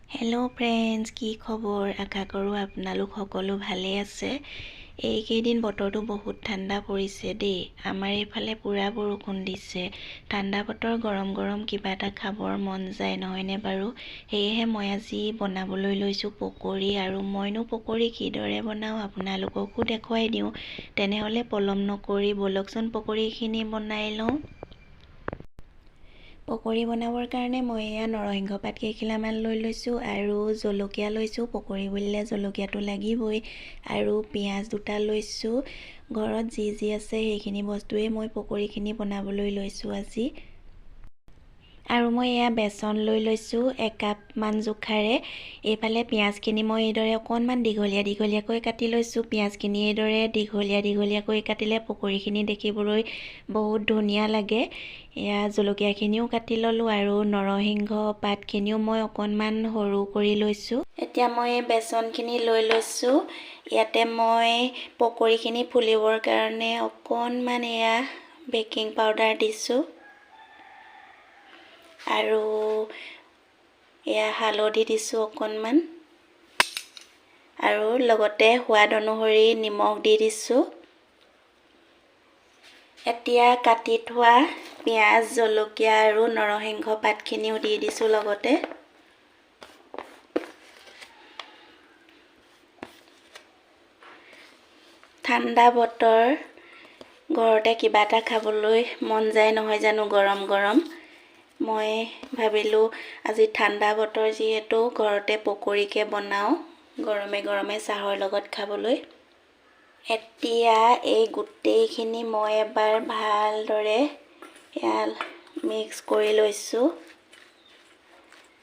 Hello' friends, কি খবৰ? আশা কৰোঁ আপোনালোক সকলো ভালেই আছে। এইকেইদিন বতৰটো বহুত ঠাণ্ডা পৰিছে দেই। আমাৰ এইফালে পূৰা বৰষুণ দিছে। ঠাণ্ডা বতৰ গৰম গৰম কিবা এটা খাবৰ মন যায়, নহয়নে বাৰু? সেয়েহে মই আজি বনাবলৈ লৈছোঁ পকৰি। আৰু মইনো পকৰি কিদৰে বনাওঁ আপোনালোককো দেখুৱাই দিওঁ। তেনেহ'লে পলম নকৰি ব'লকচোন পকৰিখিনি বনাই লওঁ। পকৰি বনাবৰ কাৰণে মই এয়া নৰসিংহ পাত কেইখিলামান লৈ লৈছোঁ আৰু জলকীয়া লৈছোঁ। পকৰি বুলিলে জলকীয়াটো লাগিবই। আৰু পিঁয়াজ দুটা লৈছোঁ। ঘৰত যি যি আছে সেইখিনি বস্তুৱেই মই পকৰিখিনি বনাবলৈ লৈছোঁ আজি। আৰু মই এয়া বেচন লৈ লৈছোঁ একাপমান জোখাৰে। এইফালে পিঁয়াজখিনি মই এইদৰে অকণমান দীঘলীয়া দীঘলীয়াকৈ কাটি লৈছোঁ। পিঁয়াজখিনি এইদৰে দীঘলীয়া দীঘলীয়াকৈ কাটিলে পকৰিখিনি দেখিবলৈ বহুত ধুনীয়া লাগে। এয়া জলকীয়াখিনিও কাটি ল'লোঁ আৰু নৰসিংহ পাতখিনিও মই অকণমান সৰু কৰি লৈছোঁ। এতিয়া মই বেচনখিনি লৈ লৈছোঁ। ইয়াতে মই পকৰিখিনি ফুলিবৰ কাৰণে অকণমান এয়া বেকিং পাউডাৰ দিছোঁ আৰু এয়া হালধি দিছোঁ অকণমান আৰু লগতে সোৱাদ অনুসৰি নিমখ দি দিছোঁ। এতিয়া কাটি থোৱা পিঁয়াজ, জলকীয়া আৰু নৰসিংহ পাতখিনিও দি দিছোঁ লগতে। ঠাণ্ডা বতৰ, ঘৰতে কিবা এটা খাবলৈ মন যায় নহয় জানো, গৰম গৰম। মই ভাবিলোঁ আজি ঠাণ্ডা বতৰ যিহেতু ঘৰতে পকৰিকে বনাওঁ গৰমে গৰমে চাহৰ লগত খাবলৈ। এতিয়া এই গোটেইখিনি মই এবাৰ ভালদৰে এয়া মিক্স কৰি লৈছোঁ।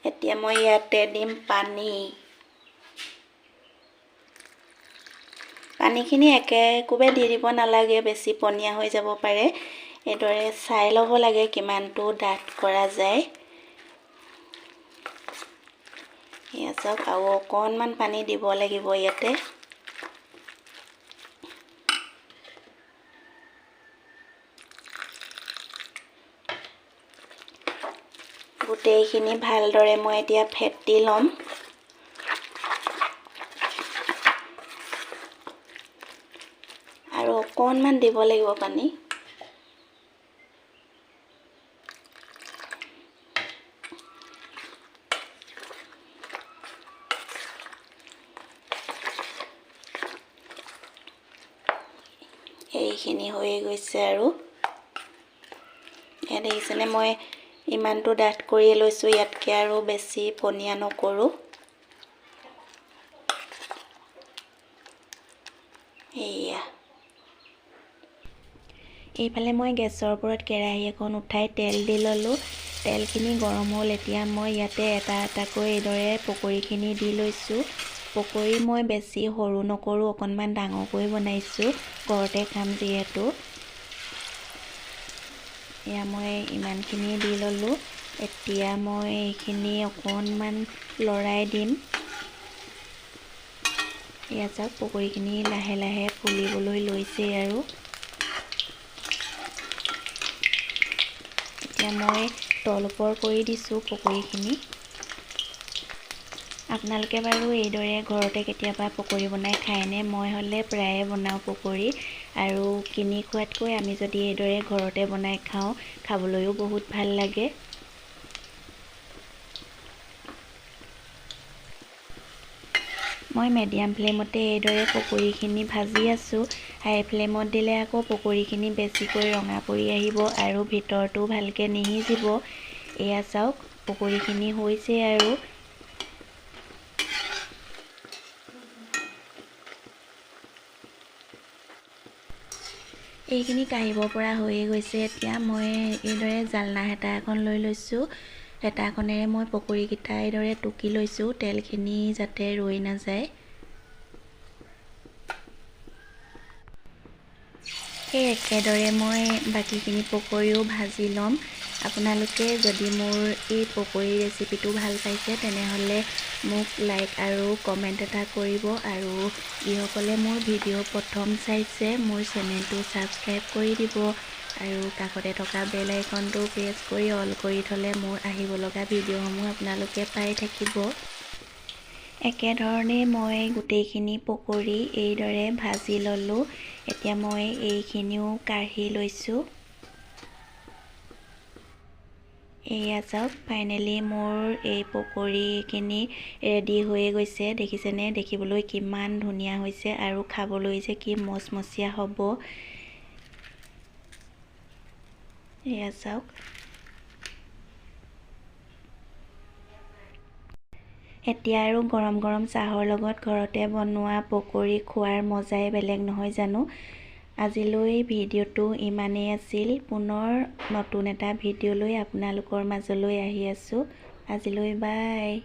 এতিয়া মই ইয়াতে দিম পানী। পানীখিনি একেকোবে দি দিব নালাগে, বেছি পনীয়া হৈ যাব পাৰে। এইদৰে চাই ল'ব লাগে কিমানটো ডাঠ কৰা যায়। এয়া চাওক, আৰু অকণমান পানী দিব লাগিব ইয়াতে। গোটেইখিনি ভালদৰে মই এতিয়া ফেটি ল'ম। আৰু অকণমান দিব লাগিব পানী। এইখিনি হৈয়ে গৈছে আৰু। এয়া দেখিছেনে, মই ইমানটো ডাঠ কৰিয়ে লৈছোঁ, ইয়াতকৈ আৰু বেছি পনীয়া নকৰোঁ। এয়া এইফালে মই গেছৰ ওপৰত কেৰাহী এখন উঠাই তেল দি ল'লোঁ। তেলখিনি গৰম হ'ল। এতিয়া মই ইয়াতে এটা এটাকৈ এইদৰে পকৰিখিনি দি লৈছোঁ। পকৰি মই বেছি সৰু নকৰোঁ, অকণমান ডাঙৰকৈ বনাইছোঁ, ঘৰতে খাম যিহেতু। এয়া মই ইমানখিনি দি ল'লোঁ। এতিয়া মই এইখিনি অকণমান লৰাই দিম। এয়া চাওক, পকৰিখিনি লাহে লাহে ফুলিবলৈ লৈছেই আৰু। এতিয়া মই তল ওপৰ কৰি দিছোঁ পকৰিখিনি। আপোনালোকে বাৰু এইদৰে ঘৰতে কেতিয়াবা পকৰি বনাই খায়নে? মই হ'লে প্ৰায়ে বনাওঁ পকৰি। আৰু কিনি খোৱাতকৈ আমি যদি এইদৰে ঘৰতে বনাই খাওঁ, খাবলৈও বহুত ভাল লাগে। মই মিডিয়াম ফ্লেমতে এইদৰে পকৰিখিনি ভাজি আছোঁ। হাই ফ্লেমত দিলে আকৌ পকৰিখিনি বেছিকৈ ৰঙা পৰি আহিব আৰু ভিতৰটো ভালকৈ নিসিজিব। এয়া চাওক, পকৰিখিনি হৈছে আৰু। এইখিনি কাঢ়িব পৰা হৈয়ে গৈছে। এতিয়া মই এইদৰে জালনা হেতা এখন লৈ লৈছোঁ। হেতাখনেৰে মই পকৰিকেইটা এইদৰে টুকি লৈছোঁ, তেলখিনি যাতে ৰৈ নাযায়। সেই একেদৰে মই বাকীখিনি পকৰিও ভাজি ল'ম। আপোনালোকে যদি মোৰ এই পকৰি ৰেচিপিটো ভাল পাইছে তেনেহ'লে মোক লাইক আৰু কমেণ্ট এটা কৰিব। আৰু যিসকলে মোৰ ভিডিঅ' প্ৰথম চাইছে মোৰ চেনেলটো ছাবস্ক্ৰাইব কৰি দিব আৰু কাষতে থকা বেল আইকনটো প্ৰেছ কৰি অল কৰি থ'লে মোৰ আহিব লগা ভিডিঅ'সমূহ আপোনালোকে পাই থাকিব। একেধৰণে মই গোটেইখিনি পকৰি এইদৰে ভাজি ল'লোঁ। এতিয়া মই এইখিনিও কাঢ়ি লৈছোঁ। এয়া চাওক, ফাইনেলি মোৰ এই পকৰিখিনি ৰেডি হৈয়ে গৈছে। দেখিছেনে, দেখিবলৈ কিমান ধুনীয়া হৈছে আৰু খাবলৈ যে কি মচমচীয়া হ'ব। এয়া চাওক। এতিয়া আৰু গৰম গৰম চাহৰ লগত ঘৰতে বনোৱা পকৰি খোৱাৰ মজাই বেলেগ নহয় জানো? আজিলৈ ভিডিঅ'টো ইমানেই আছিল। পুনৰ নতুন এটা ভিডিঅ' লৈ আপোনালোকৰ মাজলৈ আহি আছোঁ। আজিলৈ বাই।